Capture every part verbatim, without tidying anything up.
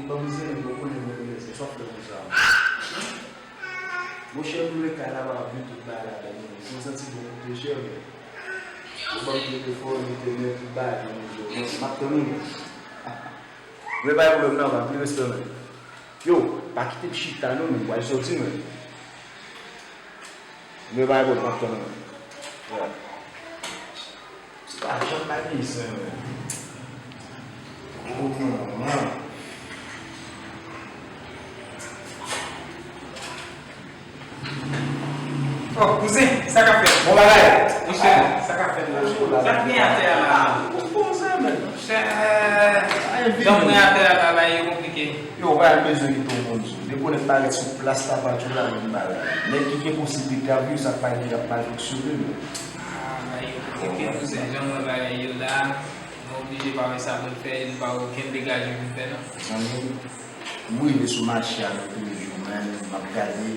Ban m zen, ou konnen mwen renmen zen, sa w ap fè konsa. Monchè, m lwe kay la, m ap vin tout bagay ladan, men. Mwen santi bon koute chè, men. Ou ban m telefòn, entènèt, tout bagay, men, men, m ap tann ou, men. Men pa gen pwoblèm, non, pa gen respè, men. Yo, pa kite m chita, non, men, m pral soti, men. Men pa gen pwoblèm, m ap tann ou, men. Yeah. Se pa janm pa gen zen, men. Oh, manman. Oh, kouzen, sa k ap fèt? Bon bagay. Monchè, sa k ap fèt la? Bonjou, la. Sa k gen atè a la? Ah, ou bon zen, men. Monchè, jan mwen atè a la, la, e konplike. Yo, ou pa bezwen kite yon moun sou. Depi w nèk parèt sou plas Tapatchou la, menm bagay. Nèg ki gen posiblite ap viv, sa k pa gen, ap mal fonksyone, men. Ah, bagay yo konplike, kouzen. Jan m wè bagay yo la, nou oblije pa wè sa pou n fè, e nou pa wè okenn degaje pou n fè, non. Zanmi m, m rive sou mache a nan premye jou, men m ap gade,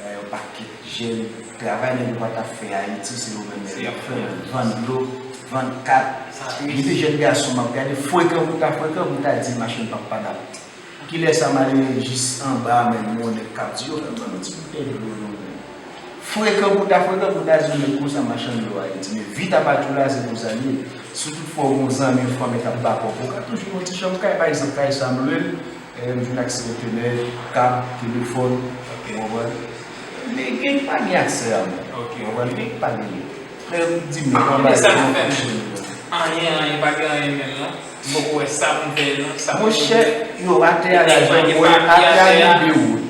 eh, yon pakèt jèn, travay nèg yo pa t ap fè Ayiti, se yo menm nèg yo ap fè, vann dlo, vann kat. Gen de jèn gason, m ap gade, frekan pou ta frekan, pou ta di machann p ap pa dat. Kilè sa m ale jis anba, men m wè yon nèg k ap di, yo, fè m ban m yon ti boutèy dlo, non, men. Frekan pou ta frekan, pou ta di yon nèg konsa, machann dlo Ayiti. Men vi Tapatchou la, se konsa l ye. Si toutfwa w gen yon zanmi, yon fanmi k ap ba kòb, ou ka toujou gen yon ti chanm kay, pa egzanp, kay sa m lwe l, eh, m jwenn aksè entènèt, kab, telefòn, ou konprann? Men gen ki pa gen aksè a, men. Ou konprann? Gen ki pa genyen. Frè m di m nan kòman sa nou fè menm? Anyen, anyen, pa gen anyen menm, non. M poko wè sa pou m fè, non. Sa pou m fè. Monchè, yo, atè a la, jan w wè, atè a gen de wout.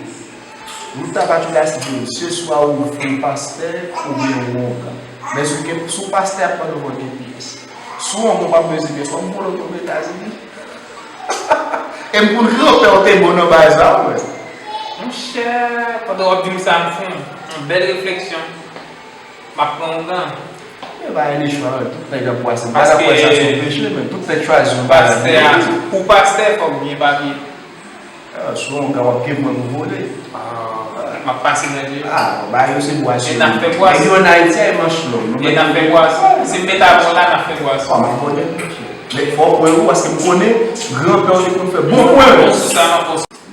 Wout Tapatchou la, se de wout. Se swa ou fè yon pastè, oubyen ou wongan. Men si w gen, si w pastè ap pran yon vòt de pyès. Si w wongan, w p ap bezwen pyès, w ap vole w tonbe Etazini. E m konn granpè w te bon nan bagay sa, wi. Monchè, pandan w ap di m sa, m fè yon, yon bèl refleksyon. M ap pran yon gan. Men pa gen de chwa, non. Tout nèg ap wè sa. M pa t ap wè sa se yon peche, men tout nèg chwazi yon bagay. Pastè a, pou pastè, fòk byen papye. Ah, si w wongan, w ap gen mwen pou vole. Ah, m ap pase nan je. Ah, bagay yo se bwason. E n ap fè bwason. Nèg yo ann Ayiti a, e manch long. E n ap fè bwason. Si m met avè w la, n ap fè bwason. Ah, m ap konnen, monchè. Men fò w kwè wi, paske m konnen granpè w te konn fè bon pwen.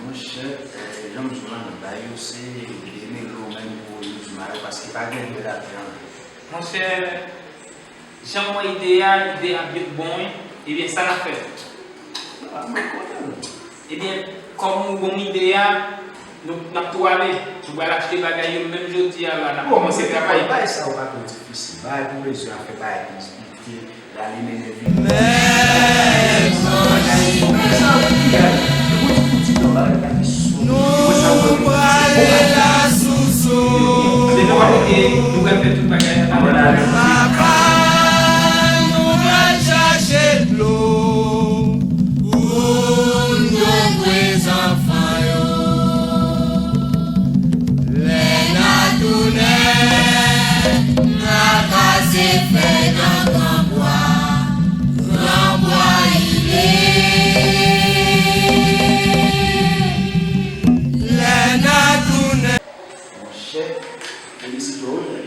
Monchè, eh, jan m di w la, nan bagay yo se demelo menm pou yo di mal, paske pa gen dwèt atè an. Monchè, jan m wè ide a, ide a byen bon, wi. Ebyen, sa n ap fè? Ah, mwen konnen. Ebyen, kòm ou ban m ide a, nou, n ap tou ale. Nou pral achte bagay yo menm jodi a la, n ap kòmanse travay. Bon, men se bagay sa yo pa twò difisil. Bagay pou bezwen a fè bagay ki difisil. Nou prale la sou zo. Lakay nou pral chache dlo. Pou nou kwe zanfan yo. Lè n a tounen, n a kase fèy nan granbwa, granbwa ide. Lè n a tounen. Monchè, felisite w, wi.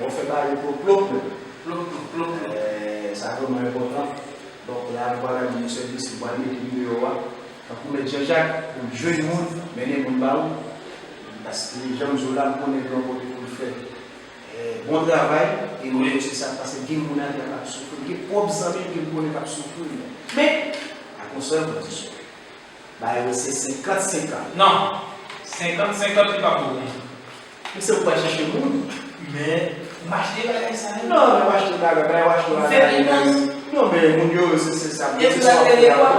Bon, fè bagay yo pwòp, pwòp, men. Pwòp, pwòp, pwòp, pwòp. Eh, sa vrèman enpòtan. Donk, la, nou pral al nan sèvis, nou pral mete nimewo a. Tankou Mèt Jean Jacques, pou l jwenn moun, mennen moun ba ou. Paske, jan m di w la, m konnen gran kote pou l fè. Eh, bon travay, e mwen se sa, paske gen moun atè a k ap soufri, gen pwòp zanmi m ke m konnen k ap soufri, men, men, ak yon sèl kondisyon. Bagay yo se senkant senkant. Non, senkant senkant li p ap bon. Misye ou pral chèche moun. Men, ou pa achte bagay sa yo? Non, men w achte bagay, bagay w achte bagay. Non, men moun yo, se, se sa. Epi l al tande kwa?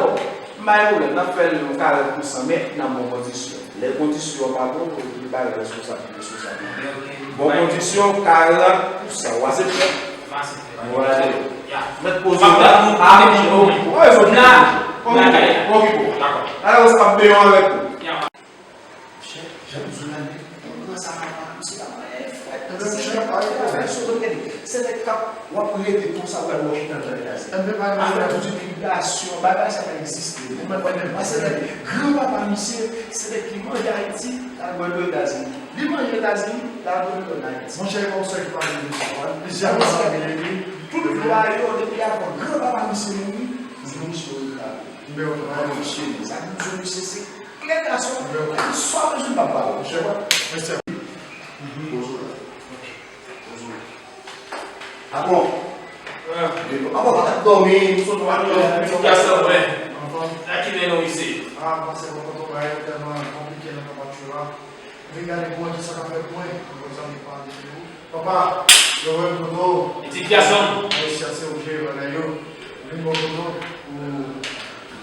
M pa gen pwoblèm, n ap fè l yon karant pou san, men nan bon kondisyon. Lè kondisyon an pa bon, epi bagay responsab, responsab. Ok, ok. Bon kondisyon, karant pou san. Ou aksepte? M aksepte. Bon, ale. Ya. Mèt poze w la. M ap tann ou, m ap tann ou. Wi, ok, ok. Dakò. Ala w ap benyen avèk ou. Ya. Monchè, jan m di w la, nèg konn pran sa papa, misye pa manyen frèt. Misye pa manyen frèt, sou gade. Se nèg k ap, w ap rete konsa, w al wè w chita nan Etazini. Afè pou di tribiyasyon, bagay sa pa egziste. Ou konprann? Paske granpapa misye, se nèg ki manje Ayiti, l al bwè dlo Etazini. Li manje Etazini, l al bwè dlo Ayiti. Monchè, e pa w sèl ki pa manje Etazini. Plizyè moun pa manje. Tout dlo a yo, depi avan granpapa misye mouri, Misye yo kraze. Mwen bay yon travay, misye, sa ki di misye se klè gason. Mwen bay yon travay. Swa bezwen pa ba ou. Chèf, mèsi. Bonjou la. Bonjou. Ah bon? Ah bon, pa t ap dòmi, m sot wè. Pitit gason mwen. Anfòm? Sa ki mennen w isit? Ah, m panse bon, konprann bagay yo tèlman konplike nan Papatchou la. Vin gade pou wè kisa k ap fèt pou mwen. Konn sa m pa de ou. Papa, yo voye m kote w. Pitit gason m. Mesye, se ou jere bagay yo. Vin bon kote w pou,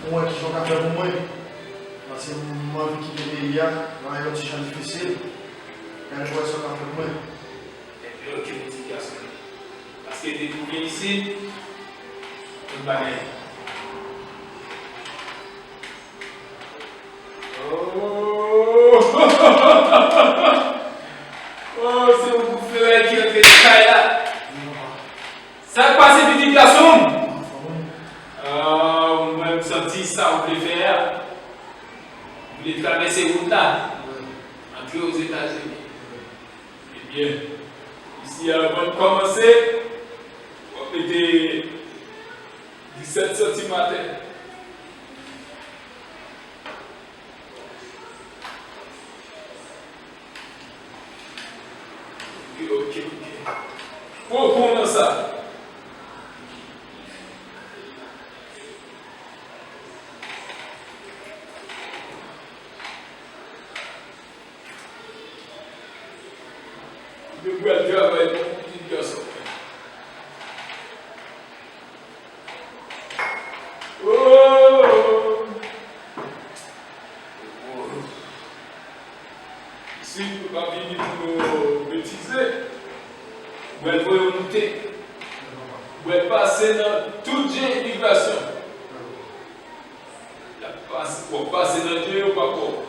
pou wè kijan w ka fè pou mwen. Paske m anvi kite peyi a, bagay yo ti jan difisil. Gade pou wè sa w ka fè pou mwen. Ebyen, oke, pitit gason m. Paske depi w vin isit, tout bagay. Oh! Oh, se yon bout ferè ki antre nan kay la. Sa k pase, pitit gason m? Ah, mwen, m santi sa w vle fè a. W vle travèse wout la, antre Ozetazini. Ebyen, isi a, avan n kòmanse, w ap mete disèt santim atè. Ok, ok, ok. Pran w nan sa. Mwen pral travay pou pitit gason mwen. Oh! Isit, nou pa vini pou nou betize. Mwen voye w moute. Mwen pase nan tout je imigrasyon. Y ap pase, w ap pase nan je yo, pa pòt.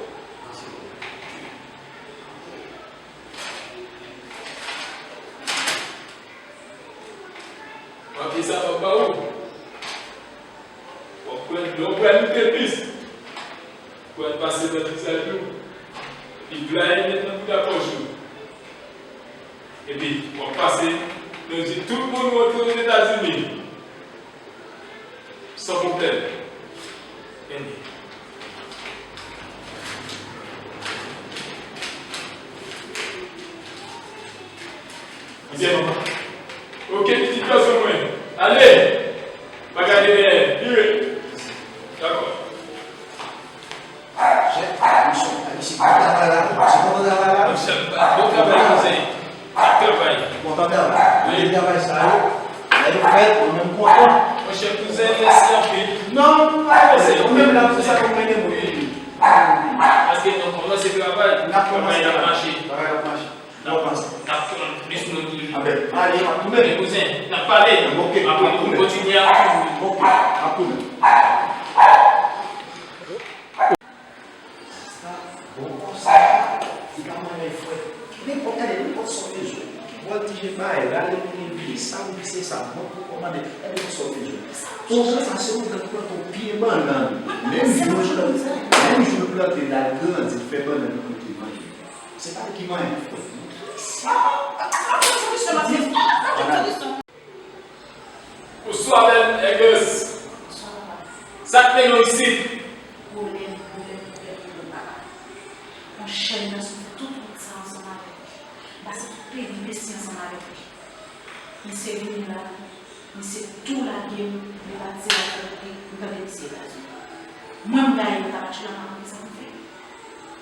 Papye sa m ap ba ou. W ap pran, lè w pral moute bis, pral pase nan vizaj ou. Epi blayi met nan bouda pòch ou. Epi w ap pase nan je tout moun ou antre Ozetazini. San pwoblèm. Anyen. Anyen. Ok, pitit gason mwen. Ale! Pa gade dèyè. Vire. Dakò. Chèf, misye, misye kontan travay la, misye kontan travay la. Monchè, bon travay, kouzen. Travay. Kontan travay. Wi. Travay sa yo, lè yo fèt, mwen menm kontan. Monchè, kouzen, mèsi anpil. Non, non, non, se ou menm la, se sa k ap mennen mwen. Paske nou kòmanse travay, n ap kòmanse travay, n ap mache. Travay ap mache. N ap, n ap pran plis moun toujou. Anben, ale, n ap tounen. Men kouzen, n ap pale. Ok, n ap tounen. Kontinye ap tounen. Ok, n ap tounen. Sa bon konsa, li ka manyen frè. Nenpòt, gade, nenpòt sa w bezwen. Vòltije bay, rale pou li, li sa ou li se sa, bon pou kòmande, gade nenpòt sa w bezwen. Konsa, se yon grann plante yon pye bannann. Menm jou, menm jou l plante l, l al grandi, l fè bannann pou nou te manje. Se pa li ki manyen frè. Bonswa, Bèl Nègès. Sa k mennen w isit? Pwoblèm, pwoblèm, pwoblèm, pwoblèm, papa. Monchè, m ta sot fè tout wout sa ansanm avèk li. M pase tout peripesi ansanm avèk li. Misye vini la, misye tou lage m, li pati avèk li, m tande misye Etazini. Mwen, m gaye nan Tapachula, m pa konn kisa pou m fè.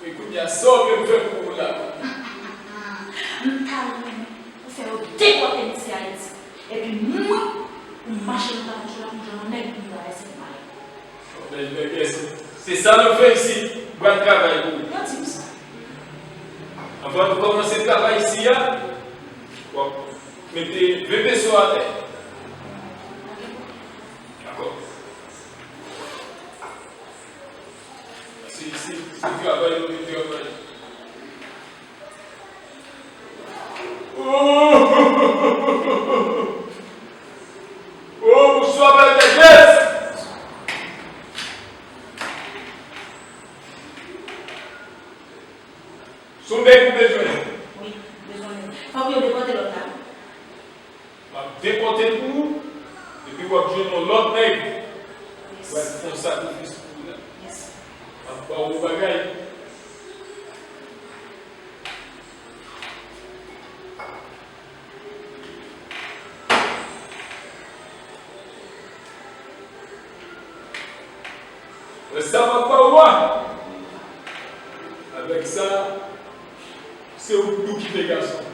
E kounye a, sa w vle m fè pou ou la? M ta renmen pou fè yo depòte misye Ayiti. Epi mwen, pou m mache nan Tapachula pou jwenn yon nèg pou m travèse pou m ale. Bèl nègès, se sa nou fè isit, m pral travay pou ou. Yo di m sa. Anvan nou kòmanse travay isi a, w ap mete ven peso atè. Dakò. Se, se, se travay nou te travay. Oh! Oh, bonswa, Bèl Nègès! Se yon nèg ou bezwen? Wi, m bezwen yon nèg. Fòk yo depòte lòt la. M ap depòte l pou ou, epi w ap jwenn yon lòt nèg. Wi, Mwen fè yon sakrifis pou ou la. M ap ba w yon bagay. Wè sa m ap ba ou a? Avèk sa, se ou k dwe kite gason.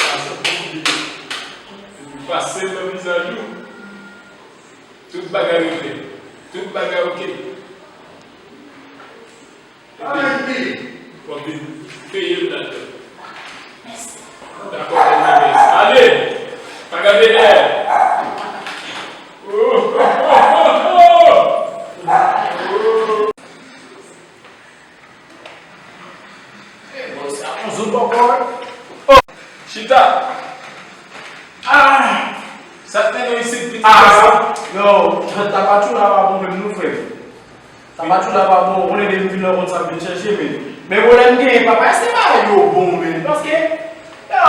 Sa se pou ou. Epi pase l nan vizaj ou. Tout bagay regle. Tout bagay oke. Epi, w ap vin peye m ladan. Dakò, Ernest. Ale! Pa gade dèyè! Bon, sa yon zot bòkò. Oh! Chita! Ah! Sa k mennen w isit, pitit? Ah! Yo, Tapatchoula pa bon menm non, frè. Tapatchoula pa bon, ou konnen depi m vin la konn sa m vin chèche, men. Men pwoblèm m genyen, papa, èske bagay yo bon, men? Paske, yo,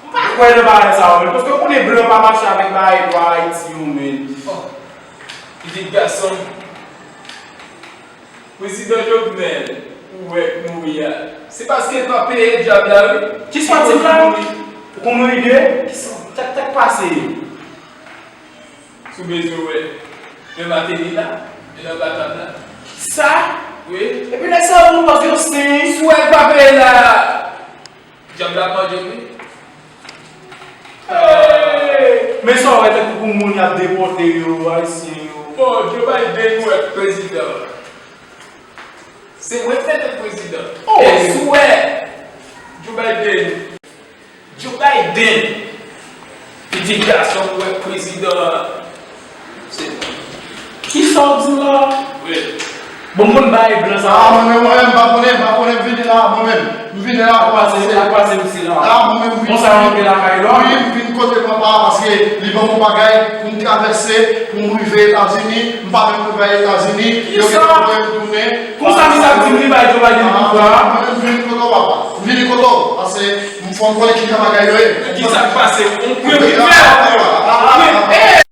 m pa kwè nan bagay sa yo, men. Paske ou konnen blan pa mache avèk bagay nwa Ayiti yo, men. Oh, pitit gason m, Prezidan Jovenel, ou wè k mouri a, se paske l pa peye dyab la, wi. Kisa w di m la? Ou konn yon ide? Kisa? Sa k, sa k pase? Si w bezwen wè, men m ateri la, men anba tab la. Sa? Wi. Epi nèg sa yo moun pòz yo sen. Si w wè l pa peye la, dyab la ap manje l, wi. Hey! Men sa w wè tankou pou moun y ap depòte yo, Ayisyen yo. Bon, Joe Biden wè k prezidan. Se mwen k mete l prezidan. Oh! E si w wè Joe Biden. Joe Biden, pitit gason m wè prezidan an. Se mwen. Kisa w di la? Wi. Bon, moun bay blan sa. Ah, mwen menm, mwen menm, m pa konnen, m pa konnen, m vini la, mwen menm. M vini la, ak pase, ak pase misye la. Ah, mwen menm, m vini. Konsa w antre lakay la? Wi, m vin kote papa, paske li ban m yon bagay pou m travèse, pou m rive Etazini. M pa menm rive Etazini. Yo gentan voye m tounen. Konsa misye ap di m li bay Joe Biden pouvwa a? Ah, mwen menm, m vini kote w, papa. M vini kote w, paske m fò m konnen ki jan bagay yo ye. Kisa k pase? On kriminèl! On kriminèl!